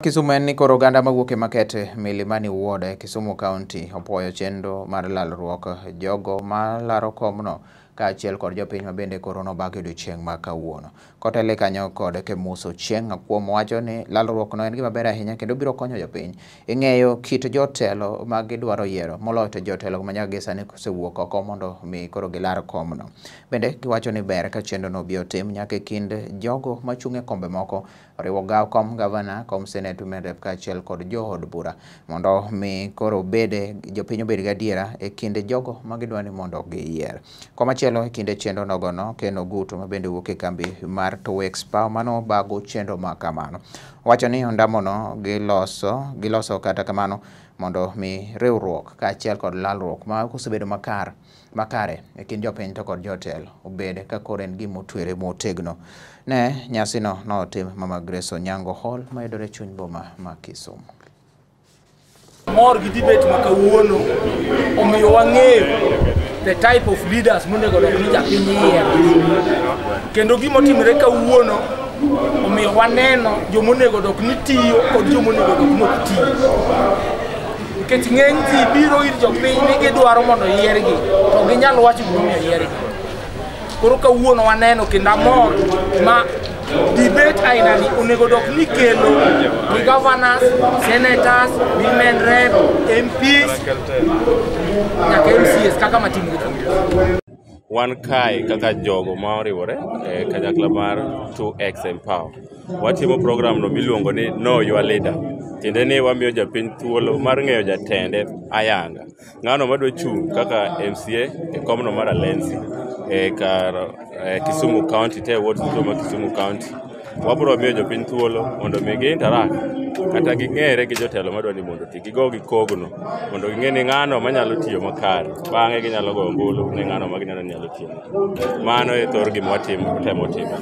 Kisumu en ni koro oganda mawuok e Makete Milimani Ward e Kisumu County opuoyo chenro mar lalruok jogo malaro komno kaachiel kod jopiny ma bende koro nobagi odiochieng' ma kawuono. Kotele kanyo kod Kemuso Ochieng' kuom wacho ni lalruok no en gima ber ahinya kendo biro konyo jopiny e ng'eyo kit jotelo ma gidwaro yiero moloyo to jotelo ma nyaka gi sani osewuok oko mondo mi koro gilar komno. Bende giwacho ni ber ka chenro no bi otim nyaka e kind jogo machung' e kombe moko oriwo kom gavana, kom senate, women rep kaachiel kod jood bura mondo mi koro bede jopiny obed gadiera e kind jogo ma gidwa ni mondo giyier. Komachielo e kinde chenro nogono Ken Ogutu ma bende wuok e kambi mar 2X Power mano bago chenro ma kamano wacho ni ondamono giloso kata kamano mondo mi riwruok kaachiel kod lalruok ma osebedo makare e kind jopiny to kod jotelo obed ka koro en gima otwere motegno. Ne nyasino notim Mama Grace Onyango Hall mayudore chuny boma ma Kisumu. Mor gi debate ma kawuono omiyo wang'eyo the type of leaders monego dok ni japiny yiero. Kendo gimotimore kawuono omiyo waneno jomonego dok ni tiyo kod jomonego dok ni ok tiyo. Nikech ng'eny ji biro ir jopiny ni gidwaro mondo yiergi to ginyal wacho gimomiyo yiergi. Koro kawuono waneno kendo amor ma debate aina ni onego dok ni kelo ni governors, senators, women rep, MPs nyaka MCAs kaka matimore kawuono. Wan kae kaka jogo ma oriwore e kanyakla mar 2X Empower. Watimo program no miluongo ni Know Your Leader. Tiende ni wamiyo japiny thuolo mar ng'eyo jatende ayanga. Ng'ano madwa chung' kaka MCA e komno mar Alensi e kar Kisumu County, te wards duto ma Kisumu County. Wabiro miyo jopiny thuolo mondo mi gi interact kata ging'ere gi jotelo madwa ni mondo oti gigo gi kogno mondo ging'e ni ng'ano manyalo tiyo makare. Bang'e ginyalo goyo ombulu ne ng'ano ma gineno ni nyalo tiyo. Mano e thor gima watimo temo timo.